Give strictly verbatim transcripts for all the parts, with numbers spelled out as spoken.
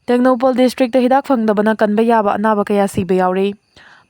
Tengnoupal district ꯍꯤꯗꯥꯛ ꯐꯪꯗꯕꯅ ꯀꯟꯕ ꯌꯥꯕ ꯑꯅꯥꯕ ꯀꯌꯥ ꯁꯤꯕ ꯌꯥꯎꯔꯤ꯫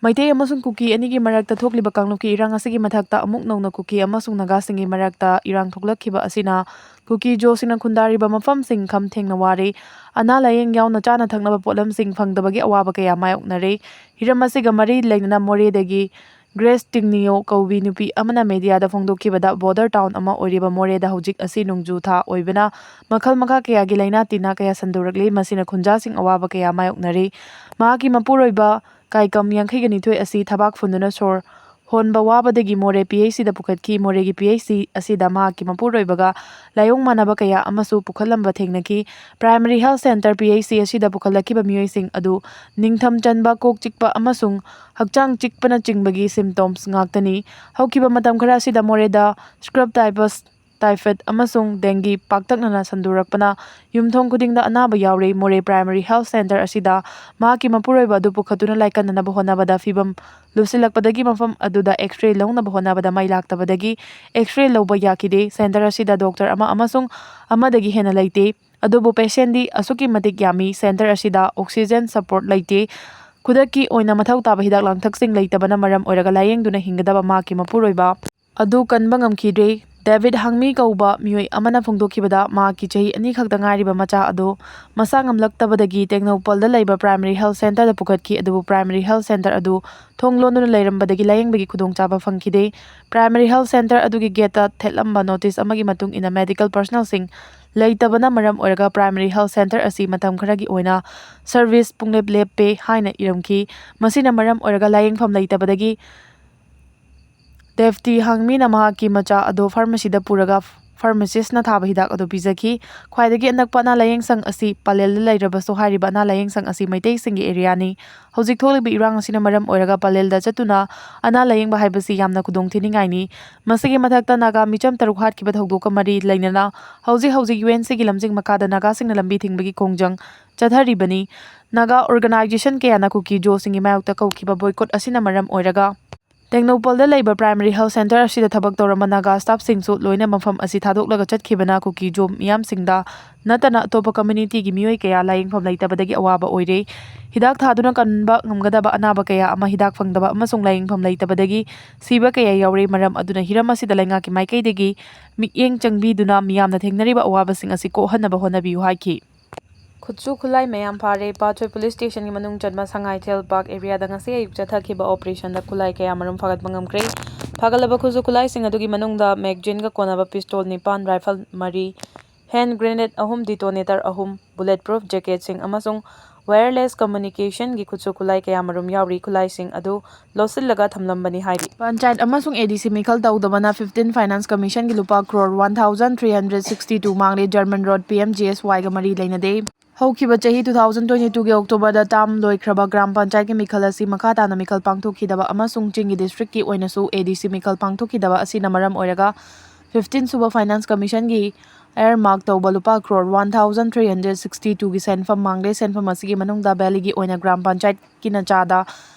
ꯃꯩꯇꯩ ꯑꯃꯁꯨꯡ ꯀꯨꯀꯤ ꯑꯅꯤꯒꯤ ꯃꯔꯛꯇ ꯊꯣꯛꯂꯤꯕ ꯀꯥꯡꯂꯨꯞꯀꯤ ꯏꯔꯥꯡ ꯑꯁꯤꯒꯤ ꯃꯊꯛꯇ ꯑꯃꯨꯛ ꯅꯧꯅ ꯀꯨꯀꯤ ꯑꯃꯁꯨꯡ ꯅꯥꯒꯥꯁꯤꯡꯒꯤ ꯃꯔꯛꯇ ꯏꯔꯥꯡ ꯊꯣꯛꯂꯛꯈꯤꯕ ꯑꯁꯤꯅ ꯀꯨꯀꯤ ꯖꯣꯁꯤꯡꯅ ꯈꯨꯟꯗꯥꯔꯤꯕ ꯃꯐꯝꯁꯤꯡ ꯈꯝ ꯊꯦꯡꯅ ꯋꯥꯔꯦ꯫ ꯑꯅꯥ ꯂꯥꯌꯦꯡ ꯌꯥꯎꯅ ꯆꯥꯅ ꯊꯛꯅꯕ ꯄꯣꯠꯂꯝꯁꯤꯡ ꯐꯪꯗꯕꯒꯤ ꯑꯋꯥꯕ ꯀꯌꯥ ꯃꯥꯌꯣꯛꯅꯔꯦ꯫ ꯍꯤꯔꯝ ꯑꯁꯤꯒ ꯃꯔꯤ ꯂꯩꯅꯅ ꯃꯣꯔꯦꯗꯒꯤ ꯒ꯭ꯔꯦꯁ ꯇꯤꯡꯅꯤꯌꯣ ꯀꯧꯕꯤ ꯅꯨꯄꯤ ꯑꯃꯅ ꯃꯦꯗꯤꯌꯥꯗ ꯐꯣꯡꯗꯣꯛꯈꯤꯕꯗ, ꯕꯣꯔꯗꯔ ꯇꯥꯎꯟ ꯑꯃ ꯑꯣꯏꯔꯤꯕ ꯃꯣꯔꯦꯗ ꯍꯧꯖꯤꯛ ꯑꯁꯤ ꯅꯣꯡꯖꯨ ꯊꯥ ꯑꯣꯏꯕꯅ ꯃꯈꯜ ꯃꯈꯥ ꯀꯌꯥꯒꯤ ꯂꯥꯏꯅꯥ ꯇꯤꯟꯅꯥ ꯀꯌꯥ ꯁꯟꯗꯣꯔꯛꯂꯤ꯫ ꯃꯁꯤꯅ ꯈꯨꯟꯖꯥꯁꯤꯡ ꯑꯋꯥꯕ ꯀꯌꯥ ꯃꯥꯌꯣꯛꯅꯔꯤ꯫ ꯃꯍꯥꯛꯀꯤ ꯃꯄꯨꯔꯣꯏꯕ ꯀꯥꯏꯀꯝ ꯌꯥꯡꯈꯩꯒ ꯅꯤꯊꯣꯏ ꯑꯁꯤ ꯊꯕꯥꯛ ꯐꯨꯟꯗꯨꯅ ꯁꯣꯔ ꯍꯣꯟꯕ ꯋꯥꯕꯗꯒꯤ ꯃꯣꯔꯦ ꯄꯤ ꯑꯩꯆ ꯁꯤꯗ ꯄꯨꯈꯠꯈꯤ꯫ ꯃꯣꯔꯦꯒꯤ ꯄꯤ ꯑꯩꯆ ꯁꯤ ꯑꯁꯤꯗ ꯃꯍꯥꯛꯀꯤ ꯃꯄꯨꯔꯣꯏꯕꯒ ꯂꯥꯏꯑꯣꯡ ꯃꯥꯟꯅꯕ ꯀꯌꯥ ꯑꯃꯁꯨ ꯄꯨꯈꯠꯂꯝꯕ ꯊꯦꯡꯅꯈꯤ꯫ Primary health centre, P H C, ꯑꯁꯤꯗ ꯄꯨꯈꯠꯂꯛꯈꯤꯕ ꯃꯤꯑꯣꯏꯁꯤꯡ ꯑꯗꯨ ꯅꯤꯡꯊꯝ ꯆꯟꯕ, ꯀꯣꯛ ꯆꯤꯛꯄ ꯑꯃꯁꯨꯡ ꯍꯛꯆꯥꯡ ꯆꯤꯛꯄꯅꯆꯤꯡꯕꯒꯤ ꯁꯤꯝꯇꯣꯝꯁ ꯉꯥꯛꯇꯅꯤ꯫ ꯍꯧꯈꯤꯕ ꯃꯇꯝ ꯈꯔ ꯑꯁꯤꯗ ꯃꯣꯔꯦꯗ ꯁ꯭ꯀ꯭ꯔꯕ ꯇꯥꯏꯐꯁ, ꯇꯥꯏꯐꯣꯏꯗ ꯑꯃꯁꯨꯡ ꯗꯦꯡꯒꯤ ꯄꯥꯛꯇꯛꯅꯅ ꯁꯟꯗꯣꯔꯛꯄꯅ ꯌꯨꯝꯊꯣꯡ ꯈꯨꯗꯤꯡꯗ ꯑꯅꯥꯕ ꯌꯥꯎꯔꯦ꯫ ꯃꯣꯔꯦ ꯄ꯭ꯔꯥꯏꯃꯔꯤ ꯍꯦꯜꯊ ꯁꯦꯟꯇꯔ ꯑꯁꯤꯗ ꯃꯍꯥꯛꯀꯤ ꯃꯄꯨꯔꯣꯏꯕ ꯑꯗꯨ ꯄꯨꯈꯠꯇꯨꯅ ꯂꯥꯏꯀꯠꯅꯅꯕ ꯍꯣꯠꯅꯕꯗ ꯐꯤꯕꯝ ꯂꯨꯁꯤꯜꯂꯛꯄꯗꯒꯤ ꯃꯐꯝ ꯑꯗꯨꯗ ꯑꯦꯛꯁ-ꯔꯦ ꯂꯧꯅꯕ ꯍꯣꯠꯅꯕꯗ ꯃꯩ ꯂꯥꯛꯇꯕꯗꯒꯤ ꯑꯦꯛꯁ-ꯔꯦ ꯂꯧꯕ ꯌꯥꯈꯤꯗꯦ꯫ ꯁꯦꯟꯇꯔ ꯑꯁꯤꯗ ꯗꯣꯛꯇꯔ ꯑꯃ ꯑꯃꯁꯨꯡ ꯑꯃꯗꯒꯤ ꯍꯦꯟꯅ ꯂꯩꯇꯦ꯫ ꯑꯗꯨꯕꯨ ꯄꯦꯁꯦꯟꯗꯤ ꯑꯁꯨꯛꯀꯤ ꯃꯇꯤꯛ ꯌꯥꯝꯃꯤ꯫ ꯁꯦꯟꯇꯔ ꯑꯁꯤꯗ ꯑꯣꯛꯁꯤꯖꯦꯟ ꯁꯄꯣꯔꯠ ꯂꯩꯇꯦ꯫ ꯈꯨꯗꯛꯀꯤ ꯑꯣꯏꯅ ꯃꯊꯧ ꯇꯥꯕ ꯍꯤꯗꯥꯛ ꯂꯥꯡꯊꯛꯁꯤꯡ ꯂꯩꯇꯕꯅ ꯃꯔꯝ ꯑꯣꯏꯔꯒ ꯂꯥꯌꯦꯡꯗꯨꯅ ꯍꯤꯡꯒꯗꯕ ꯃꯍꯥꯛꯀꯤ ꯃꯄꯨꯔꯣꯏꯕ ꯑꯗꯨ ꯀꯟꯕ ꯉꯝꯈꯤꯗ꯭ꯔꯦ꯫ ꯗꯦꯕꯤꯠ ꯍꯥꯡꯃꯤ ꯀꯧꯕ ꯃꯤꯑꯣꯏ ꯑꯃꯅ ꯐꯣꯡꯗꯣꯛꯈꯤꯕꯗ, ꯃꯍꯥꯛꯀꯤ ꯆꯍꯤ ꯑꯅꯤ ꯈꯛꯇ ꯉꯥꯏꯔꯤꯕ ꯃꯆꯥ ꯑꯗꯨ ꯃꯁꯥ ꯉꯝꯂꯛꯇꯕꯗꯒꯤ ꯇꯦꯡꯅꯧꯄꯜꯗ ꯂꯩꯕ ꯄ꯭ꯔꯥꯏꯃꯔꯤ ꯍꯦꯜꯊ ꯁꯦꯟꯇꯔꯗ ꯄꯨꯈꯠꯈꯤ, ꯑꯗꯨꯕꯨ ꯄ꯭ꯔꯥꯏꯃꯔꯤ ꯍꯦꯜꯊ ꯁꯦꯟꯇꯔ ꯑꯗꯨ ꯊꯣꯡ ꯂꯣꯟꯗꯨꯅ ꯂꯩꯔꯝꯕꯗꯒꯤ ꯂꯥꯌꯦꯡꯕꯒꯤ ꯈꯨꯗꯣꯡꯆꯥꯕ ꯐꯪꯈꯤꯗꯦ꯫ ꯄ꯭ꯔꯥꯏꯃꯔꯤ ꯍꯦꯜꯊ ꯁꯦꯟꯇꯔ ꯑꯗꯨꯒꯤ ꯒꯦꯠꯇ ꯊꯦꯠꯂꯝꯕ ꯅꯣꯇꯤꯁ ꯑꯃꯒꯤ ꯃꯇꯨꯡ ꯏꯟꯅ, ꯃꯦꯗꯤꯀꯦꯜ ꯄꯔꯁꯣꯅꯦꯜꯁꯤꯡ ꯂꯩꯇꯕꯅ ꯃꯔꯝ ꯑꯣꯏꯔꯒ ꯄ꯭ꯔꯥꯏꯃꯔꯤ ꯍꯦꯜꯊ ꯁꯦꯟꯇꯔ ꯑꯁꯤ ꯃꯇꯝ ꯈꯔꯒꯤ ꯑꯣꯏꯅ ꯁꯔꯚꯤꯁ ꯄꯨꯡꯂꯦꯞ ꯂꯦꯞꯄꯦ ꯍꯥꯏꯅ ꯏꯔꯝꯈꯤ꯫ ꯃꯁꯤꯅ ꯃꯔꯝ ꯑꯣꯏꯔꯒ ꯂꯥꯌꯦꯡꯐꯝ ꯂꯩꯇꯕꯗꯒꯤ ꯗꯦꯕꯤꯠ ꯍꯥꯡꯃꯤꯅ ꯃꯍꯥꯛꯀꯤ ꯃꯆꯥ ꯑꯗꯨ ꯐꯥꯔꯃꯥꯁꯤꯗ ꯄꯨꯔꯒ ꯐꯥꯔꯃꯥꯁꯤꯁꯅ ꯊꯥꯕ ꯍꯤꯗꯥꯛ ꯑꯗꯨ ꯄꯤꯖꯈꯤ꯫ ꯈ꯭ꯋꯥꯏꯗꯒꯤ ꯑꯅꯛꯄ ꯑꯅꯥ ꯂꯥꯌꯦꯡꯁꯪ ꯑꯁꯤ ꯄꯂꯦꯜꯗ ꯂꯩꯔꯕꯁꯨ, ꯍꯥꯏꯔꯤꯕ ꯑꯅꯥ ꯂꯥꯌꯦꯡꯁꯪ ꯑꯁꯤ ꯃꯩꯇꯩꯁꯤꯡꯒꯤ ꯑꯦꯔꯤꯌꯥꯅꯤ꯫ ꯍꯧꯖꯤꯛ ꯊꯣꯛꯂꯤꯕ ꯏꯔꯥꯡ ꯑꯁꯤꯅ ꯃꯔꯝ ꯑꯣꯏꯔꯒ ꯄꯂꯦꯜꯗ ꯆꯠꯇꯨꯅ ꯑꯅꯥ ꯂꯥꯌꯦꯡꯕ ꯍꯥꯏꯕꯁꯤ ꯌꯥꯝꯅ ꯈꯨꯗꯣꯡꯊꯤꯅꯤꯡꯉꯥꯏꯅꯤ꯫ ꯃꯁꯤꯒꯤ ꯃꯊꯛꯇ ꯅꯥꯒꯥ ꯃꯤꯆꯝ ꯇꯔꯨꯛ ꯍꯥꯠꯈꯤꯕ ꯊꯧꯗꯣꯛꯀ ꯃꯔꯤ ꯂꯩꯅꯅ ꯍꯧꯖꯤꯛ ꯍꯧꯖꯤꯛ ꯌꯨ ꯑꯦꯟ ꯁꯤꯒꯤ ꯂꯝꯖꯤꯡ ꯃꯈꯥꯗ ꯅꯥꯒꯥꯁꯤꯡꯅ ꯂꯝꯕꯤ ꯊꯤꯡꯕꯒꯤ ꯈꯣꯡꯖꯪ ꯆꯠꯊꯔꯤꯕꯅꯤ꯫ ꯅꯥꯒꯥ ꯑꯣꯔꯒꯅꯥꯏꯖꯦꯁꯟ ꯀꯌꯥꯅ ꯀꯨꯀꯤ ꯖꯣꯁꯤꯡꯒꯤ ꯃꯥꯌꯣꯛꯇ ꯀꯧꯈꯤꯕ ꯕꯣꯏꯀꯣꯠ ꯑꯁꯤꯅ ꯃꯔꯝ ꯑꯣꯏꯔꯒ ꯇꯦꯡꯅꯧꯄꯜꯗ ꯂꯩꯕ Primary Health Centre ꯑꯁꯤꯗ ꯊꯕꯛ ꯇꯧꯔꯝꯕ ꯅꯥꯒꯥ staff ꯁꯤꯡꯁꯨ ꯂꯣꯏꯅ ꯃꯐꯝ ꯑꯁꯤ ꯊꯥꯗꯣꯛꯂꯒ ꯆꯠꯈꯤꯕꯅ ꯀꯨꯀꯤ ꯖꯣꯝ ꯃꯤꯌꯥꯝꯁꯤꯡꯗ ꯅꯠꯇꯅ ꯑꯇꯣꯞꯄ community ꯒꯤ ꯃꯤꯑꯣꯏ ꯀꯌꯥ ꯂꯥꯌꯦꯡꯐꯝ ꯂꯩꯇꯕꯗꯒꯤ ꯑꯋꯥꯕ ꯑꯣꯏꯔꯦ꯫ ꯍꯤꯗꯥꯛ ꯊꯥꯗꯨꯅ ꯀꯟꯕ ꯉꯝꯒꯗꯕ ꯑꯅꯥꯕ ꯀꯌꯥ ꯑꯃ ꯍꯤꯗꯥꯛ ꯐꯪꯗꯕ ꯑꯃꯁꯨꯡ ꯂꯥꯌꯦꯡꯐꯝ ꯂꯩꯇꯕꯗꯒꯤ ꯁꯤꯕ ꯀꯌꯥ ꯌꯥꯎꯔꯦ꯫ ꯃꯔꯝ ꯑꯗꯨꯅ ꯍꯤꯔꯝ ꯑꯁꯤꯗ ꯂꯩꯉꯥꯛꯀꯤ ꯃꯥꯏꯀꯩꯗꯒꯤ ꯃꯤꯠꯌꯦꯡ ꯆꯪꯕꯤꯗꯨꯅ ꯃꯤꯌꯥꯝꯅ ꯊꯦꯡꯅꯔꯤꯕ ꯑꯋꯥꯕꯁꯤꯡ ꯑꯁꯤ ꯀꯣꯛꯍꯟꯅꯕ ꯍꯣꯠꯅꯕꯤꯌꯨ ꯍꯥꯏꯈꯤ꯫ ꯈꯨꯠꯁꯨ ꯈꯨꯠꯂꯥꯏ ꯃꯌꯥꯝ ꯐꯥꯔꯦ꯫ ꯄꯥꯠꯁꯣꯏ police station ꯒꯤ ꯃꯅꯨꯡ ꯆꯟꯕ ꯁꯉꯥꯏꯊꯦꯜ park area ꯗ ꯉꯁꯤ ꯑꯌꯨꯛ ꯆꯠꯊꯈꯤꯕ operation ꯗ ꯈꯨꯠꯂꯥꯏ ꯀꯌꯥ ꯃꯔꯨꯝ ꯐꯥꯒꯠꯄ ꯉꯝꯈ꯭ꯔꯦ꯫ ꯐꯥꯒꯠꯂꯕ ꯈꯨꯠꯁꯨ ꯈꯨꯠꯂꯥꯏꯁꯤꯡ ꯑꯗꯨꯒꯤ ꯃꯅꯨꯡꯗ magazine ꯒ ꯀꯣꯟꯅꯕ pistol ꯅꯤꯄꯥꯟ, rifle ꯃꯔꯤ, hand grenade ꯑꯍꯨꯝ, detonator ꯑꯍꯨꯝ, bullet proof jacket ꯁꯤꯡ ꯑꯃꯁꯨꯡ wireless communication ꯒꯤ ꯈꯨꯠꯁꯨ ꯈꯨꯠꯂꯥꯏ ꯀꯌꯥ ꯃꯔꯨꯝ ꯌꯥꯎꯔꯤ꯫ ꯈꯨꯠꯂꯥꯏꯁꯤꯡ ꯑꯗꯨ ꯂꯣꯠꯁꯤꯜꯂꯒ ꯊꯝꯂꯝꯕꯅꯤ ꯍꯥꯏꯔꯤ꯫ ꯄꯟꯆꯥꯌꯠ ꯑꯃꯁꯨꯡ A D C ꯃꯤꯈꯜ ꯇꯧꯗꯕꯅ fifteen Finance Commission ꯒꯤ ꯂꯨꯄꯥ crore one thousand three hundred sixty two ꯃꯥꯡꯂꯦ꯫ German Road P M G S Y ꯒ ꯃꯔꯤ ꯂꯩꯅꯗꯦ꯫ ꯍꯧꯈꯤꯕ ꯆꯍꯤ two thousand twenty two ꯒꯤ October ꯗ term ꯂꯣꯏꯈ꯭ꯔꯕ ꯒ꯭ꯔꯥꯝ ꯄꯟꯆꯥꯌꯠꯀꯤ ꯃꯤꯈꯜ ꯑꯁꯤ ꯃꯈꯥ ꯇꯥꯅ ꯃꯤꯈꯜ ꯄꯥꯡꯊꯣꯛꯈꯤꯗꯕ ꯑꯃꯁꯨꯡ ꯆꯤꯡꯒꯤ district ꯀꯤ ꯑꯣꯏꯅꯁꯨ A D C ꯃꯤꯈꯜ ꯄꯥꯡꯊꯣꯛꯈꯤꯗꯕ ꯑꯁꯤꯅ ꯃꯔꯝ ꯑꯣꯏꯔꯒ fifteen ꯁꯨꯕ Finance Commission ꯒꯤ earmark ꯇꯧꯕ ꯂꯨꯄꯥ crore one thousand three hundred sixty two ꯒꯤ ꯁꯦꯟꯐꯝ ꯃꯥꯡꯂꯦ꯫ ꯁꯦꯟꯐꯝ ꯑꯁꯤꯒꯤ ꯃꯅꯨꯡꯗ valley ꯒꯤ ꯑꯣꯏꯅ ꯒ꯭ꯔꯥꯝ ꯄꯟꯆꯥꯌꯠꯀꯤꯅ ꯆꯥꯗ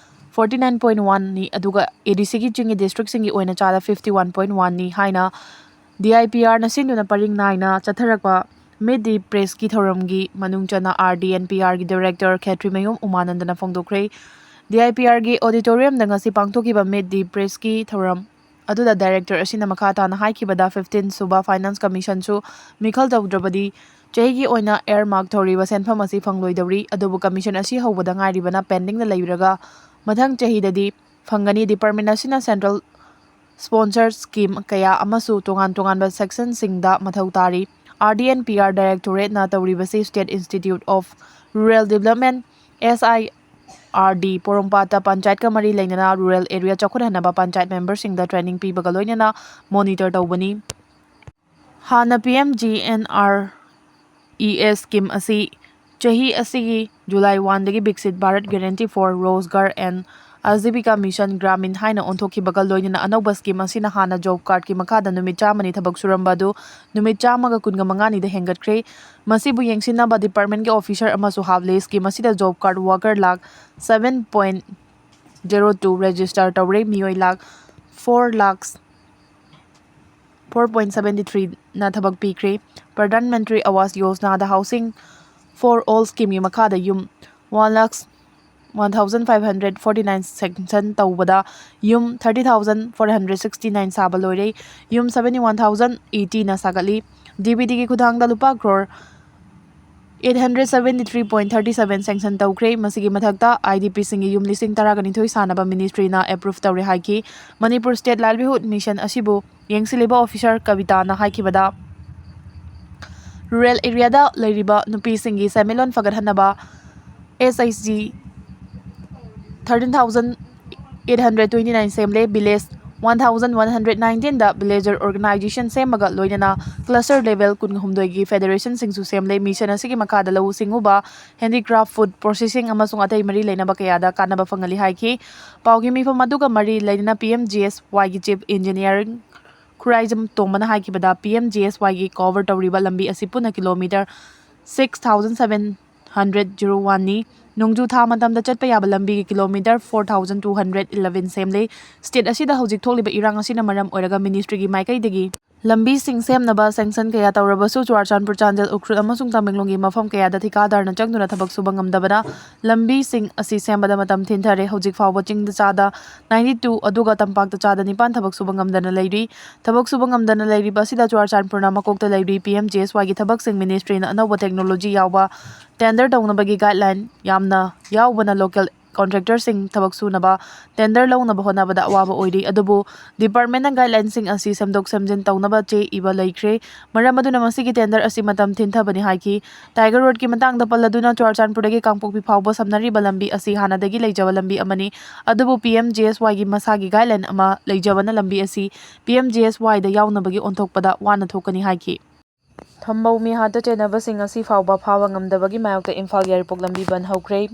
forty nine point one ꯅꯤ, ꯑꯗꯨꯒ A D C ꯒꯤ ꯆꯤꯡꯒꯤ district ꯁꯤꯡꯒꯤ ꯑꯣꯏꯅ ꯆꯥꯗ fifty one point one ꯅꯤ ꯍꯥꯏꯅ D I P R ꯅ ꯁꯤꯟꯗꯨꯅ ꯄꯔꯤꯡ ꯅꯥꯏꯅ ꯆꯠꯊꯔꯛꯄ Meet the Press ꯀꯤ ꯊꯧꯔꯝꯒꯤ ꯃꯅꯨꯡ ꯆꯟꯅ R D and P R ꯒꯤ director Khetrimayum ꯎꯃꯥꯅꯟꯗꯅ ꯐꯣꯡꯗꯣꯛꯈ꯭ꯔꯦ꯫ D I P R ꯒꯤ auditorium ꯗ ꯉꯁꯤ ꯄꯥꯡꯊꯣꯛꯈꯤꯕ Meet the Press ꯀꯤ ꯊꯧꯔꯝ ꯑꯗꯨꯗ director ꯑꯁꯤꯅ ꯃꯈꯥ ꯇꯥꯅ ꯍꯥꯏꯈꯤꯕꯗ, fifteen ꯁꯨꯕ Finance Commission ꯁꯨ ꯃꯤꯈꯜ ꯇꯧꯗ꯭ꯔꯕꯗꯤ ꯆꯍꯤꯒꯤ ꯑꯣꯏꯅ earmark ꯇꯧꯔꯤꯕ ꯁꯦꯟꯐꯝ ꯑꯁꯤ ꯐꯪꯂꯣꯏꯗꯧꯔꯤ꯫ ꯑꯗꯨꯕꯨ commission ꯑꯁꯤ ꯍꯧꯕꯗ ꯉꯥꯏꯔꯤꯕꯅ pending ꯗ ꯂꯩꯔꯒ ꯃꯊꯪ ꯆꯍꯤꯗꯗꯤ ꯐꯪꯒꯅꯤ꯫ Department ꯑꯁꯤꯅ central sponsor scheme ꯀꯌꯥ ꯑꯃꯁꯨ ꯇꯣꯉꯥꯟ ꯇꯣꯉꯥꯟꯕ section ꯁꯤꯡꯗ ꯃꯊꯧ ꯇꯥꯔꯤ꯫ R D and P R directorate ꯅ ꯇꯧꯔꯤꯕꯁꯤ State Institute of Rural Development, S I R D, ꯄꯣꯔꯣꯝꯄꯥꯠꯇ ꯄꯟꯆꯥꯌꯠꯀ ꯃꯔꯤ ꯂꯩꯅꯅ rural area ꯆꯥꯎꯈꯠꯍꯟꯅꯕ ꯄꯟꯆꯥꯌꯠ member ꯁꯤꯡꯗ training ꯄꯤꯕꯒ ꯂꯣꯏꯅꯅ monitor ꯇꯧꯕꯅꯤ꯫ ꯍꯥꯟꯅ P M G N R E S scheme ꯑꯁꯤ ꯆꯍꯤ ꯑꯁꯤꯒꯤ July one ꯗꯒꯤ Viksit Bharat Guarantee for Rozgar and Ajeevika Mission Gramin ꯍꯥꯏꯅ ꯑꯣꯟꯊꯣꯛꯈꯤꯕꯒ ꯂꯣꯏꯅꯅ ꯑꯅꯧꯕ scheme ꯑꯁꯤꯅ ꯍꯥꯟꯅ job card ꯀꯤ ꯃꯈꯥꯗ ꯅꯨꯃꯤꯠ ꯆꯥꯝꯃꯅꯤ ꯊꯕꯛ ꯁꯨꯔꯝꯕ ꯑꯗꯨ ꯅꯨꯃꯤꯠ ꯆꯥꯝꯃꯒ ꯀꯨꯟꯒ ꯃꯉꯥꯅꯤꯗ ꯍꯦꯟꯒꯠꯈ꯭ꯔꯦ꯫ ꯃꯁꯤꯕꯨ ꯌꯦꯡꯁꯤꯟꯅꯕ department ꯀꯤ officer ꯑꯃꯁꯨ ꯍꯥꯞꯂꯦ꯫ Scheme ꯑꯁꯤꯗ job card worker lakh seven point zero two register ꯇꯧꯔꯦ꯫ ꯃꯤꯑꯣꯏ lakh four lakhs four point seventy three ꯅ ꯊꯕꯛ ꯄꯤꯈ꯭ꯔꯦ꯫ Pradhan Mantri Awas Yojana the housing for all scheme ꯒꯤ ꯃꯈꯥꯗ ꯌꯨꯝ one lakhs one thousand five hundred forty nine sanction ꯇꯧꯕꯗ ꯌꯨꯝ thirty thousand four hundred sixty nine ꯁꯥꯕ ꯂꯣꯏꯔꯦ꯫ ꯌꯨꯝ seventy one thousand eighty ꯅ ꯁꯥꯒꯠꯂꯤ꯫ D B T ꯒꯤ ꯈꯨꯠꯊꯥꯡꯗ ꯂꯨꯄꯥ crore eight hundred seventy three point thirty seven sanction ꯇꯧꯈ꯭ꯔꯦ꯫ ꯃꯁꯤꯒꯤ ꯃꯊꯛꯇ I D P ꯁꯤꯡꯒꯤ ꯌꯨꯝ ꯂꯤꯁꯤꯡ ꯇꯔꯥꯒ ꯅꯤꯊꯣꯏ ꯁꯥꯅꯕ ministry ꯅ approve ꯇꯧꯔꯦ ꯍꯥꯏꯈꯤ꯫ Manipur State Livelihood Mission ꯑꯁꯤꯕꯨ ꯌꯦꯡꯁꯤꯜꯂꯤꯕ officer ꯀꯕꯤꯇꯥꯅ ꯍꯥꯏꯈꯤꯕꯗ, rural area ꯗ ꯂꯩꯔꯤꯕ ꯅꯨꯄꯤꯁꯤꯡꯒꯤ ꯁꯦꯟꯃꯤꯠꯂꯣꯟ ꯐꯒꯠꯍꯟꯅꯕ S H G thirteen thousand eight hundred twenty nine ꯁꯦꯝꯂꯦ꯫ Village one thousand one hundred nineteen ꯗ villager organization ꯁꯦꯝꯕꯒ ꯂꯣꯏꯅꯅ cluster level ꯀꯨꯟꯍꯨꯝꯗꯣꯏꯒꯤ federation ꯁꯤꯡꯁꯨ ꯁꯦꯝꯂꯦ꯫ Mission ꯑꯁꯤꯒꯤ ꯃꯈꯥꯗ ꯂꯧꯎ ꯁꯤꯡꯎꯕ, handicraft, food processing ꯑꯃꯁꯨꯡ ꯑꯇꯩ ꯃꯔꯤ ꯂꯩꯅꯕ ꯀꯌꯥꯗ ꯀꯥꯟꯅꯕ ꯐꯪꯍꯜꯂꯤ ꯍꯥꯏꯈꯤ꯫ ꯄꯥꯎꯒꯤ ꯃꯤꯐꯝ ꯑꯗꯨꯒ ꯃꯔꯤ ꯂꯩꯅꯅ P M G S Y ꯒꯤ Chief Engineer Khuraijam ꯇꯣꯝꯕꯅ ꯍꯥꯏꯈꯤꯕꯗ, P M G S Y ꯒꯤ cover ꯇꯧꯔꯤꯕ ꯂꯝꯕꯤ ꯑꯁꯤ ꯄꯨꯟꯅ kilometre six thousand seven hundred zero one ꯅꯤ꯫ ꯅꯣꯡꯖꯨ ꯊꯥ ꯃꯇꯝꯗ ꯆꯠꯄ ꯌꯥꯕ ꯂꯝꯕꯤꯒꯤ kilometre four thousand two hundred eleven ꯁꯦꯝꯂꯦ꯫ State ꯑꯁꯤꯗ ꯍꯧꯖꯤꯛ ꯊꯣꯛꯂꯤꯕ ꯏꯔꯥꯡ ꯑꯁꯤꯅ ꯃꯔꯝ ꯑꯣꯏꯔꯒ ministry ꯒꯤ ꯃꯥꯏꯀꯩꯗꯒꯤ ꯂꯝꯕꯤꯁꯤꯡ ꯁꯦꯝꯅꯕ sanction ꯀꯌꯥ ꯇꯧꯔꯕꯁꯨ, ꯆꯨꯔꯥꯆꯥꯟꯄꯨꯔ, ꯆꯥꯟꯗꯦꯜ, ꯎꯈ꯭ꯔꯨꯜ ꯑꯃꯁꯨꯡ ꯇꯃꯦꯡꯂꯣꯡꯒꯤ ꯃꯐꯝ ꯀꯌꯥꯗ ꯊꯤꯀꯥꯗꯥꯔꯅ ꯆꯪꯗꯨꯅ ꯊꯕꯛ ꯁꯨꯕ ꯉꯝꯗꯕꯅ ꯂꯝꯕꯤꯁꯤꯡ ꯑꯁꯤ ꯁꯦꯝꯕꯗ ꯃꯇꯝ ꯊꯤꯟꯊꯔꯦ꯫ ꯍꯧꯖꯤꯛ ꯐꯥꯎꯕ ꯆꯤꯡꯗ ꯆꯥꯗ ninety two ꯑꯗꯨꯒ ꯇꯝꯄꯥꯛꯇ ꯆꯥꯗ ꯅꯤꯄꯥꯟ ꯊꯕꯛ ꯁꯨꯕ ꯉꯝꯗꯅ ꯂꯩꯔꯤ꯫ ꯊꯕꯛ ꯁꯨꯕ ꯉꯝꯗꯅ ꯂꯩꯔꯤꯕ ꯑꯁꯤꯗ ꯆꯨꯔꯥꯆꯥꯟꯄꯨꯔꯅ ꯃꯀꯣꯛꯇ ꯂꯩꯔꯤ꯫ P M G S Y ꯒꯤ ꯊꯕꯛꯁꯤꯡ ministry ꯅ ꯑꯅꯧꯕ technology ꯌꯥꯎꯕ tender ꯇꯧꯅꯕꯒꯤ guideline ꯌꯥꯝꯅ ꯌꯥꯎꯕꯅ local contractor ꯁꯤꯡ ꯊꯕꯛ ꯁꯨꯅꯕ tender ꯂꯧꯅꯕ ꯍꯣꯠꯅꯕꯗ ꯑꯋꯥꯕ ꯑꯣꯏꯔꯤ꯫ ꯑꯗꯨꯕꯨ department ꯅ guideline ꯁꯤꯡ ꯑꯁꯤ ꯁꯦꯝꯗꯣꯛ ꯁꯦꯝꯖꯤꯟ ꯇꯧꯅꯕ ꯆꯦ ꯏꯕ ꯂꯩꯈ꯭ꯔꯦ꯫ ꯃꯔꯝ ꯑꯗꯨꯅ ꯃꯁꯤꯒꯤ tender ꯑꯁꯤ ꯃꯇꯝ ꯊꯤꯟꯊꯕꯅꯤ ꯍꯥꯏꯈꯤ꯫ Tiger Road ꯀꯤ ꯃꯇꯥꯡꯗ ꯄꯜꯂꯗꯨꯅ, ꯆꯨꯔꯥꯆꯥꯟꯄꯨꯔꯗꯒꯤ ꯀꯥꯡꯄꯣꯛꯄꯤ ꯐꯥꯎꯕ ꯁꯝꯅꯔꯤꯕ ꯂꯝꯕꯤ ꯑꯁꯤ ꯍꯥꯟꯅꯗꯒꯤ ꯂꯩꯖꯕ ꯂꯝꯕꯤ ꯑꯃꯅꯤ꯫ ꯑꯗꯨꯕꯨ P M G S Y ꯒꯤ ꯃꯁꯥꯒꯤ guideline ꯑꯃ ꯂꯩꯖꯕꯅ ꯂꯝꯕꯤ ꯑꯁꯤ P M G S Y ꯗ ꯌꯥꯎꯅꯕꯒꯤ ꯑꯣꯟꯊꯣꯛꯄꯗ ꯋꯥꯅ ꯊꯣꯛꯀꯅꯤ ꯍꯥꯏꯈꯤ꯫ ꯊꯝꯕꯧ ꯃꯤꯍꯥꯠꯇ ꯆꯦꯟꯅꯕꯁꯤꯡ ꯑꯁꯤ ꯐꯥꯎꯕ ꯐꯥꯕ ꯉꯝꯗꯕꯒꯤ ꯃꯥꯌꯣꯛꯇ ꯏꯝꯐꯥꯜ ꯌꯥꯏꯔꯤꯄꯣꯛ ꯂꯝꯕꯤ ꯕꯟ ꯍꯧꯈ꯭ꯔꯦ꯫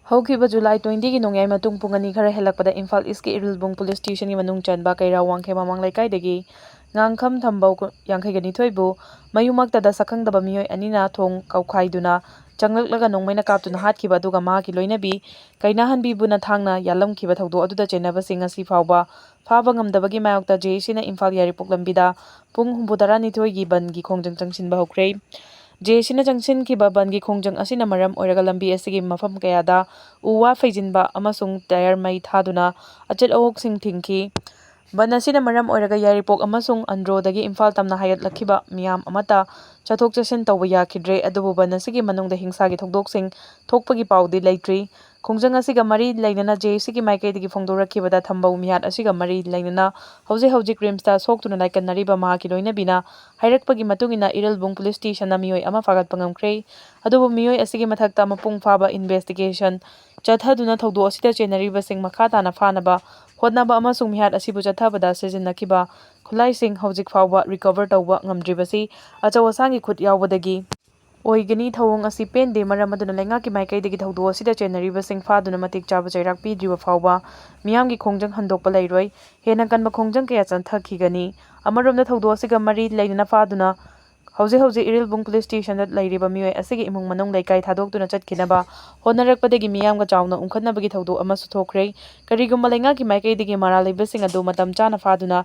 ꯍꯧꯈꯤꯕ July twenty ꯒꯤ ꯅꯣꯡꯌꯥꯏ ꯃꯇꯨꯡ ꯄꯨꯡ ꯑꯅꯤ ꯈꯔ ꯍꯦꯜꯂꯛꯄꯗ ꯏꯝꯐꯥꯜ East ꯀꯤ ꯏꯔꯤꯜꯕꯨꯡ police station ꯒꯤ ꯃꯅꯨꯡ ꯆꯟꯕ ꯀꯩꯔꯥꯎ ꯋꯥꯡꯈꯦꯝ ꯃꯃꯥꯡ ꯂꯩꯀꯥꯏꯗꯒꯤ ꯉꯥꯡꯈꯝ ꯊꯝꯕꯧ ꯀꯨ-, ꯌꯥꯡꯈꯩꯒ ꯅꯤꯊꯣꯏꯕꯨ ꯃꯌꯨꯝꯃꯛꯇꯗ ꯁꯛꯈꯪꯗꯕ ꯃꯤꯑꯣꯏ ꯑꯅꯤꯅ ꯊꯣꯡ ꯀꯥꯎꯈꯥꯏꯗꯨꯅ ꯆꯪꯂꯛꯂꯒ ꯅꯣꯡꯃꯩꯅ ꯀꯥꯞꯇꯨꯅ ꯍꯥꯠꯈꯤꯕ, ꯑꯗꯨꯒ ꯃꯍꯥꯛꯀꯤ ꯂꯣꯏꯅꯕꯤ ꯀꯩꯅꯥꯍꯟꯕꯤꯕꯨ ꯅꯊꯥꯡꯅ ꯌꯥꯜꯂꯝꯈꯤꯕ ꯊꯧꯗꯣꯛ ꯑꯗꯨꯗ ꯆꯦꯟꯅꯕꯁꯤꯡ ꯉꯁꯤ ꯐꯥꯎꯕ ꯐꯥꯕ ꯉꯝꯗꯕꯒꯤ ꯃꯥꯌꯣꯛꯇ ꯖꯦ ꯑꯦ ꯁꯤꯅ ꯏꯝꯐꯥꯜ ꯌꯥꯏꯔꯤꯄꯣꯛ ꯂꯝꯕꯤꯗ ꯄꯨꯡ ꯍꯨꯝꯐꯨ ꯇꯔꯥꯅꯤꯊꯣꯏꯒꯤ ꯕꯟꯒꯤ ꯈꯣꯡꯖꯪ ꯆꯪꯁꯤꯟꯕ ꯍꯧꯈ꯭ꯔꯦ꯫ ꯖꯦ ꯑꯦ ꯁꯤꯅ ꯆꯪꯁꯤꯟꯈꯤꯕ ꯕꯟꯒꯤ ꯈꯣꯡꯖꯪ ꯑꯁꯤꯅ ꯃꯔꯝ ꯑꯣꯏꯔꯒ ꯂꯝꯕꯤ ꯑꯁꯤꯒꯤ ꯃꯐꯝ ꯀꯌꯥꯗ ꯎ ꯋꯥ ꯐꯩꯖꯤꯟꯕ ꯑꯃꯁꯨꯡ ꯇꯌꯥꯔ ꯃꯩ ꯊꯥꯗꯨꯅ ꯑꯆꯠ ꯑꯋꯣꯛꯁꯤꯡ ꯊꯤꯡꯈꯤ꯫ ꯕꯟ ꯑꯁꯤꯅ ꯃꯔꯝ ꯑꯣꯏꯔꯒ ꯌꯥꯏꯔꯤꯄꯣꯛ ꯑꯃꯁꯨꯡ ꯑꯟꯗ꯭ꯔꯣꯗꯒꯤ ꯏꯝꯐꯥꯜ ꯇꯝꯅ ꯍꯥꯏꯒꯠꯂꯛꯈꯤꯕ ꯃꯤꯌꯥꯝ ꯑꯃꯠꯇ ꯆꯠꯊꯣꯛ ꯆꯠꯁꯤꯟ ꯇꯧꯕ ꯌꯥꯈꯤꯗ꯭ꯔꯦ, ꯑꯗꯨꯕꯨ ꯕꯟ ꯑꯁꯤꯒꯤ ꯃꯅꯨꯡꯗ ꯍꯤꯡꯁꯥꯒꯤ ꯊꯧꯗꯣꯛꯁꯤꯡ ꯊꯣꯛꯄꯒꯤ ꯄꯥꯎꯗꯤ ꯂꯩꯇ꯭ꯔꯤ꯫ ꯈꯣꯡꯖꯪ ꯑꯁꯤꯒ ꯃꯔꯤ ꯂꯩꯅꯅ ꯖꯦ ꯑꯦ ꯁꯤꯒꯤ ꯃꯥꯏꯀꯩꯗꯒꯤ ꯐꯣꯡꯗꯣꯔꯛꯈꯤꯕꯗ, ꯊꯝꯕꯧ ꯃꯤꯍꯥꯠ ꯑꯁꯤꯒ ꯃꯔꯤ ꯂꯩꯅꯅ ꯍꯧꯖꯤꯛ ꯍꯧꯖꯤꯛ ꯔꯤꯝꯁꯇ ꯁꯣꯛꯇꯨꯅ ꯂꯥꯏꯀꯠꯅꯔꯤꯕ ꯃꯍꯥꯛꯀꯤ ꯂꯣꯏꯅꯕꯤꯅ ꯍꯥꯏꯔꯛꯄꯒꯤ ꯃꯇꯨꯡ ꯏꯟꯅ, ꯏꯔꯤꯜꯕꯨꯡ ꯄꯨꯂꯤꯁ ꯁ꯭ꯇꯦꯁꯟꯅ ꯃꯤꯑꯣꯏ ꯑꯃ ꯐꯥꯒꯠꯄ ꯉꯝꯈ꯭ꯔꯦ꯫ ꯑꯗꯨꯕꯨ ꯃꯤꯑꯣꯏ ꯑꯁꯤꯒꯤ ꯃꯊꯛꯇ ꯃꯄꯨꯡ ꯐꯥꯕ ꯏꯟꯚꯦꯁꯇꯤꯒꯦꯁꯟ ꯆꯠꯊꯗꯨꯅ ꯊꯧꯗꯣꯛ ꯑꯁꯤꯗ ꯆꯦꯟꯅꯔꯤꯕꯁꯤꯡ ꯃꯈꯥ ꯇꯥꯅ ꯐꯥꯅꯕ ꯍꯣꯠꯅꯕ ꯑꯃꯁꯨꯡ ꯃꯤꯍꯥꯠ ꯑꯁꯤꯕꯨ ꯆꯠꯊꯕꯗ ꯁꯤꯖꯤꯟꯅꯈꯤꯕ ꯈꯨꯠꯂꯥꯏꯁꯤꯡ ꯍꯧꯖꯤꯛ ꯐꯥꯎꯕ ꯔꯤꯀꯚꯔ ꯇꯧꯕ ꯉꯝꯗ꯭ꯔꯤꯕꯁꯤ ꯑꯆꯧ ꯑꯁꯥꯡꯒꯤ ꯈꯨꯠ ꯌꯥꯎꯕꯗꯒꯤ ꯑꯣꯏꯒꯅꯤ꯫ ꯊꯧꯑꯣꯡ ꯑꯁꯤ ꯄꯦꯟꯗꯦ, ꯃꯔꯝ ꯑꯗꯨꯅ ꯂꯩꯉꯥꯛꯀꯤ ꯃꯥꯏꯀꯩꯗꯒꯤ ꯊꯧꯗꯣꯛ ꯑꯁꯤꯗ ꯆꯦꯟꯅꯔꯤꯕꯁꯤꯡ ꯐꯥꯗꯨꯅ ꯃꯇꯤꯛ ꯆꯥꯕ ꯆꯩꯔꯥꯛ ꯄꯤꯗ꯭ꯔꯤꯕ ꯐꯥꯎꯕ ꯃꯤꯌꯥꯝꯒꯤ ꯈꯣꯡꯖꯪ ꯍꯟꯗꯣꯛꯄ ꯂꯩꯔꯣꯏ꯫ ꯍꯦꯟꯅ ꯀꯟꯕ ꯈꯣꯡꯖꯪ ꯀꯌꯥ ꯆꯠꯊꯈꯤꯒꯅꯤ꯫ ꯑꯃꯔꯣꯝꯗ ꯊꯧꯗꯣꯛ ꯑꯁꯤꯒ ꯃꯔꯤ ꯂꯩꯅꯅ ꯐꯥꯗꯨꯅ ꯍꯧꯖꯤꯛ ꯍꯧꯖꯤꯛ ꯏꯔꯤꯜꯕꯨꯡ ꯄꯨꯂꯤꯁ ꯁ꯭ꯇꯦꯁꯟꯗ ꯂꯩꯔꯤꯕ ꯃꯤꯑꯣꯏ ꯑꯁꯤꯒꯤ ꯏꯃꯨꯡ ꯃꯅꯨꯡ ꯂꯩꯀꯥꯏ ꯊꯥꯗꯣꯛꯇꯨꯅ ꯆꯠꯈꯤꯅꯕ ꯍꯣꯠꯅꯔꯛꯄꯗꯒꯤ ꯃꯤꯌꯥꯝꯒ ꯆꯥꯎꯅ ꯎꯪꯈꯠꯅꯕꯒꯤ ꯊꯧꯗꯣꯛ ꯑꯃꯁꯨ ꯊꯣꯛꯈ꯭ꯔꯦ꯫ ꯀꯔꯤꯒꯨꯝꯕ ꯂꯩꯉꯥꯛꯀꯤ ꯃꯥꯏꯀꯩꯗꯒꯤ ꯃꯔꯥꯜ ꯂꯩꯕꯁꯤꯡ ꯑꯗꯨ ꯃꯇꯝ ꯆꯥꯅ ꯐꯥꯗꯨꯅ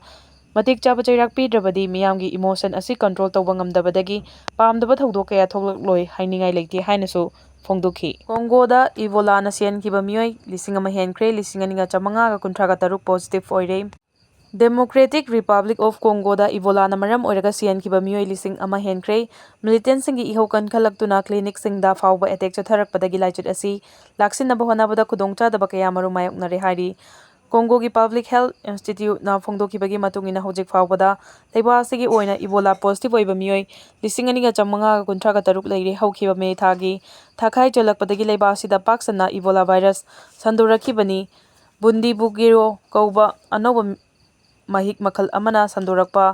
ꯃꯇꯤꯛ ꯆꯥꯕ ꯆꯩꯔꯥꯛ ꯄꯤꯗ꯭ꯔꯕꯗꯤ ꯃꯤꯌꯥꯝꯒꯤ ꯏꯃꯣꯁꯟ ꯑꯁꯤ ꯀꯟꯇ꯭ꯔꯣꯜ ꯇꯧꯕ ꯉꯝꯗꯕꯗꯒꯤ ꯄꯥꯝꯗꯕ ꯊꯧꯗꯣꯛ ꯀꯌꯥ ꯊꯣꯛꯂꯛꯂꯣꯏ ꯍꯥꯏꯅꯤꯡꯉꯥꯏ ꯂꯩꯇꯦ ꯍꯥꯏꯅꯁꯨ ꯐꯣꯡꯗꯣꯛꯈꯤ꯫ ꯀꯣꯡꯒꯣꯗ ꯏꯕꯣꯂꯥꯅ ꯁꯤꯍꯟꯈꯤꯕ ꯃꯤꯑꯣꯏ ꯂꯤꯁꯤꯡ ꯑꯃ ꯍꯦꯟꯈ꯭ꯔꯦ, ꯂꯤꯁꯤꯡ ꯑꯅꯤꯒ ꯆꯥꯃꯉꯥꯒ ꯀꯨꯟꯊ꯭ꯔꯥꯒ ꯇꯔꯨꯛ ꯄꯣꯖꯤꯇꯤꯚ ꯑꯣꯏꯔꯦ꯫ ꯗꯦꯃꯣꯀ꯭ꯔꯦꯇꯤꯛ ꯔꯤꯄꯕ꯭ꯂꯤꯛ ꯑꯣꯐ ꯀꯣꯡꯒꯣꯗ ꯏꯕꯣꯂꯥꯅ ꯃꯔꯝ ꯑꯣꯏꯔꯒ ꯁꯤꯍꯟꯈꯤꯕ ꯃꯤꯑꯣꯏ ꯂꯤꯁꯤꯡ ꯑꯃ ꯍꯦꯟꯈ꯭ꯔꯦ꯫ ꯃꯤꯂꯤꯇꯦꯟꯁꯤꯡꯒꯤ ꯏꯍꯧ ꯀꯟꯈꯠꯂꯛꯇꯨꯅ ꯀ꯭ꯂꯤꯅꯤꯛꯁꯤꯡꯗ ꯐꯥꯎꯕ ꯑꯦꯇꯦꯛ ꯆꯠꯊꯔꯛꯄꯗꯒꯤ ꯂꯥꯏꯆꯠ ꯑꯁꯤ ꯂꯥꯛꯁꯤꯟꯅꯕ ꯍꯣꯠꯅꯕꯗ ꯈꯨꯗꯣꯡꯆꯥꯗꯕ ꯀꯌꯥ ꯃꯔꯨꯝ ꯃꯥꯌꯣꯛꯅꯔꯦ ꯍꯥꯏꯔꯤ꯫ ꯀꯣꯡꯒꯣꯒꯤ ꯄꯕ꯭ꯂꯤꯛ ꯍꯦꯜꯊ ꯏꯟꯁꯇꯤꯇ꯭ꯌꯨꯠꯅ ꯐꯣꯡꯗꯣꯛꯈꯤꯕꯒꯤ ꯃꯇꯨꯡ ꯏꯟꯅ, ꯍꯧꯖꯤꯛ ꯐꯥꯎꯕꯗ ꯂꯩꯕꯥꯛ ꯑꯁꯤꯒꯤ ꯑꯣꯏꯅ ꯏꯕꯣꯂꯥ ꯄꯣꯖꯤꯇꯤꯚ ꯑꯣꯏꯕ ꯃꯤꯑꯣꯏ ꯂꯤꯁꯤꯡ ꯑꯅꯤꯒ ꯆꯥꯃꯉꯥꯒ ꯀꯨꯟꯊ꯭ꯔꯥꯒ ꯇꯔꯨꯛ ꯂꯩꯔꯦ꯫ ꯍꯧꯈꯤꯕ ꯃꯦ ꯊꯥꯒꯤ ꯊꯥꯈꯥꯏ ꯆꯜꯂꯛꯄꯗꯒꯤ ꯂꯩꯕꯥꯛ ꯑꯁꯤꯗ ꯄꯥꯛ ꯁꯟꯅ ꯏꯕꯣꯂꯥ ꯚꯥꯏꯔꯁ ꯁꯟꯗꯣꯔꯛꯈꯤꯕꯅꯤ꯫ ꯕꯨꯟꯗꯤꯕꯨꯒꯤꯔꯣ ꯀꯧꯕ ꯑꯅꯧꯕ ꯃꯍꯤꯛ ꯃꯈꯜ ꯑꯃꯅ ꯁꯟꯗꯣꯔꯛꯄ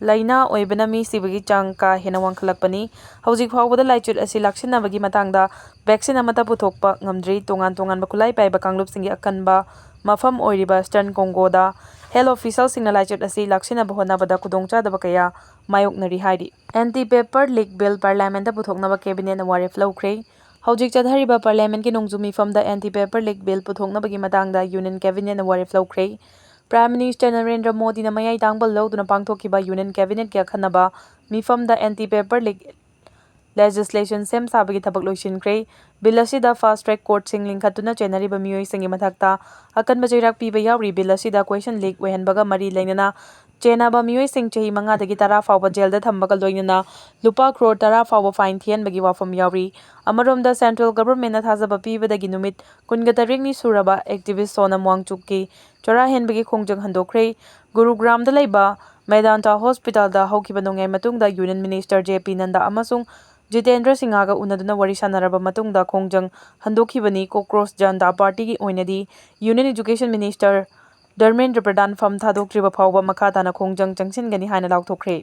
ꯂꯥꯏꯅꯥ ꯑꯣꯏꯕꯅ ꯃꯤ ꯁꯤꯕꯒꯤ ꯆꯥꯡ ꯀꯥ ꯍꯦꯟꯅ ꯋꯥꯡꯈꯠꯂꯛꯄꯅꯤ꯫ ꯍꯧꯖꯤꯛ ꯐꯥꯎꯕꯗ ꯂꯥꯏꯆꯠ ꯑꯁꯤ ꯂꯥꯛꯁꯤꯟꯅꯕꯒꯤ ꯃꯇꯥꯡꯗ ꯚꯦꯛꯁꯤꯟ ꯑꯃꯠꯇ ꯄꯨꯊꯣꯛꯄ ꯉꯝꯗ꯭ꯔꯤ꯫ ꯇꯣꯉꯥꯟ ꯇꯣꯉꯥꯟꯕ ꯈꯨꯠꯂꯥꯏ ꯄꯥꯏꯕ ꯀꯥꯡꯂꯨꯞꯁꯤꯡꯒꯤ ꯑꯀꯟꯕ ꯃꯐꯝ ꯑꯣꯏꯔꯤꯕ ꯏꯁꯇꯔꯟ ꯀꯣꯡꯒꯣꯗ ꯍꯦꯜꯊ ꯑꯣꯐꯤꯁꯤꯌꯦꯜꯁꯤꯡꯅ ꯂꯥꯏꯆꯠ ꯑꯁꯤ ꯂꯥꯛꯁꯤꯟꯅꯕ ꯍꯣꯠꯅꯕꯗ ꯈꯨꯗꯣꯡꯆꯥꯗꯕ ꯀꯌꯥ ꯃꯥꯌꯣꯛꯅꯔꯤ ꯍꯥꯏꯔꯤ꯫ ꯑꯦꯟꯇꯤ ꯄꯦꯄꯔ ꯂꯤꯛ ꯕꯤꯜ ꯄꯥꯔꯂꯤꯌꯥꯃꯦꯟꯠꯇ ꯄꯨꯊꯣꯛꯅꯕ ꯀꯦꯕꯤꯅꯦꯠꯅ ꯋꯥꯔꯦꯞ ꯂꯧꯈ꯭ꯔꯦ꯫ ꯍꯧꯖꯤꯛ ꯆꯠꯊꯔꯤꯕ ꯄꯥꯔꯂꯤꯌꯥꯃꯦꯟꯠꯀꯤ ꯅꯣꯡꯖꯨ ꯃꯤꯐꯝꯗ ꯑꯦꯟꯇꯤ ꯄꯦꯄꯔ ꯂꯤꯛ ꯕꯤꯜ ꯄꯨꯊꯣꯛꯅꯕꯒꯤ ꯃꯇꯥꯡꯗ ꯌꯨꯅꯤꯌꯟ ꯀꯦꯕꯤꯅꯦꯠꯅ ꯋꯥꯔꯦꯞ ꯂꯧꯈ꯭ꯔꯦ꯫ ꯄ꯭ꯔꯥꯏꯝ ꯃꯤꯅꯤꯁꯇꯔ ꯅꯔꯦꯟꯗ꯭ꯔ ꯃꯣꯗꯤꯅ ꯃꯌꯥꯏ ꯇꯥꯡꯕ ꯂꯧꯗꯨꯅ ꯄꯥꯡꯊꯣꯛꯈꯤꯕ ꯌꯨꯅꯤꯌꯟ ꯀꯦꯕꯤꯅꯦꯠꯀꯤ ꯑꯈꯟꯅꯕ ꯃꯤꯐꯝꯗ ꯑꯦꯟꯇꯤ ꯄꯦꯄꯔ ꯂꯤꯛ ꯂꯦꯖꯤꯁꯂꯦꯁꯟ ꯁꯦꯝ ꯁꯥꯕꯒꯤ ꯊꯕꯛ ꯂꯣꯏꯁꯤꯟꯈ꯭ꯔꯦ꯫ ꯕꯤꯜ ꯑꯁꯤꯗ ꯐꯥꯁꯠ ꯇ꯭ꯔꯦꯛ ꯀꯣꯔꯠꯁꯤꯡ ꯂꯤꯡꯈꯠꯇꯨꯅ ꯆꯦꯟꯅꯔꯤꯕ ꯃꯤꯑꯣꯏꯁꯤꯡꯒꯤ ꯃꯊꯛꯇ ꯑꯀꯟꯕ ꯆꯩꯔꯥꯛ ꯄꯤꯕ ꯌꯥꯎꯔꯤ꯫ ꯕꯤꯜ ꯑꯁꯤꯗ ꯀꯣꯏꯁꯟ ꯂꯤꯛ ꯑꯣꯏꯍꯟꯕꯒ ꯃꯔꯤ ꯂꯩꯅꯅ ꯆꯦꯟꯅꯕ ꯃꯤꯑꯣꯏꯁꯤꯡ ꯆꯍꯤ ꯃꯉꯥꯗꯒꯤ ꯇꯔꯥ ꯐꯥꯎꯕ ꯖꯦꯜꯗ ꯊꯝꯕꯒ ꯂꯣꯏꯅꯅ ꯂꯨꯄꯥ ꯀ꯭ꯔꯣꯔ ꯇꯔꯥ ꯐꯥꯎꯕ ꯐꯥꯏꯟ ꯊꯤꯍꯟꯕꯒꯤ ꯋꯥꯐꯝ ꯌꯥꯎꯔꯤ꯫ ꯑꯃꯔꯣꯝꯗ, ꯁꯦꯟꯇ꯭ꯔꯦꯜ ꯒꯚꯔꯟꯃꯦꯟꯠꯅ ꯊꯥꯖꯕ ꯄꯤꯕꯗꯒꯤ ꯅꯨꯃꯤꯠ ꯀꯨꯟꯒ ꯇꯔꯦꯠꯅꯤ ꯁꯨꯔꯕ ꯑꯦꯛꯇꯤꯚꯤꯁ꯭ꯠ ꯁꯣꯅꯝ ꯋꯥꯡꯆꯨꯛꯀꯤ ꯆꯔꯥ ꯍꯦꯟꯕꯒꯤ ꯈꯣꯡꯖꯪ ꯍꯟꯗꯣꯛꯈ꯭ꯔꯦ꯫ ꯒꯨꯔꯨꯒ꯭ꯔꯥꯝꯗ ꯂꯩꯕ ꯃꯦꯗꯥꯟꯇꯥ ꯍꯣꯁꯄꯤꯇꯥꯜꯗ ꯍꯧꯈꯤꯕ ꯅꯣꯡꯌꯥꯏ ꯃꯇꯨꯡꯗ ꯌꯨꯅꯤꯌꯟ ꯃꯤꯅꯤꯁꯇꯔ ꯖꯦ ꯄꯤ ꯅꯟꯗꯥ ꯑꯃꯁꯨꯡ ꯖꯤꯇꯦꯟꯗ꯭ꯔ ꯁꯤꯡꯍꯒ ꯎꯅꯗꯨꯅ ꯋꯥꯔꯤ ꯁꯥꯟꯅꯔꯕ ꯃꯇꯨꯡꯗ ꯈꯣꯡꯖꯪ ꯍꯟꯗꯣꯛꯈꯤꯕꯅꯤ꯫ ꯀꯣꯀ꯭ꯔꯣꯁ ꯖꯅꯇꯥ ꯄꯥꯔꯇꯤꯒꯤ ꯑꯣꯏꯅꯗꯤ ꯌꯨꯅꯤꯌꯟ ꯑꯦꯖꯨꯀꯦꯁꯟ ꯃꯤꯅꯤꯁꯇꯔ ꯙꯔꯃꯦꯟꯗ꯭ꯔ ꯄ꯭ꯔꯙꯥꯟ ꯐꯝ ꯊꯥꯗꯣꯛꯇ꯭ꯔꯤꯕ ꯐꯥꯎꯕ ꯃꯈꯥ ꯇꯥꯅ ꯈꯣꯡꯖꯪ ꯆꯪꯁꯤꯟꯒꯅꯤ ꯍꯥꯏꯅ ꯂꯥꯎꯊꯣꯛꯈ꯭ꯔꯦ꯫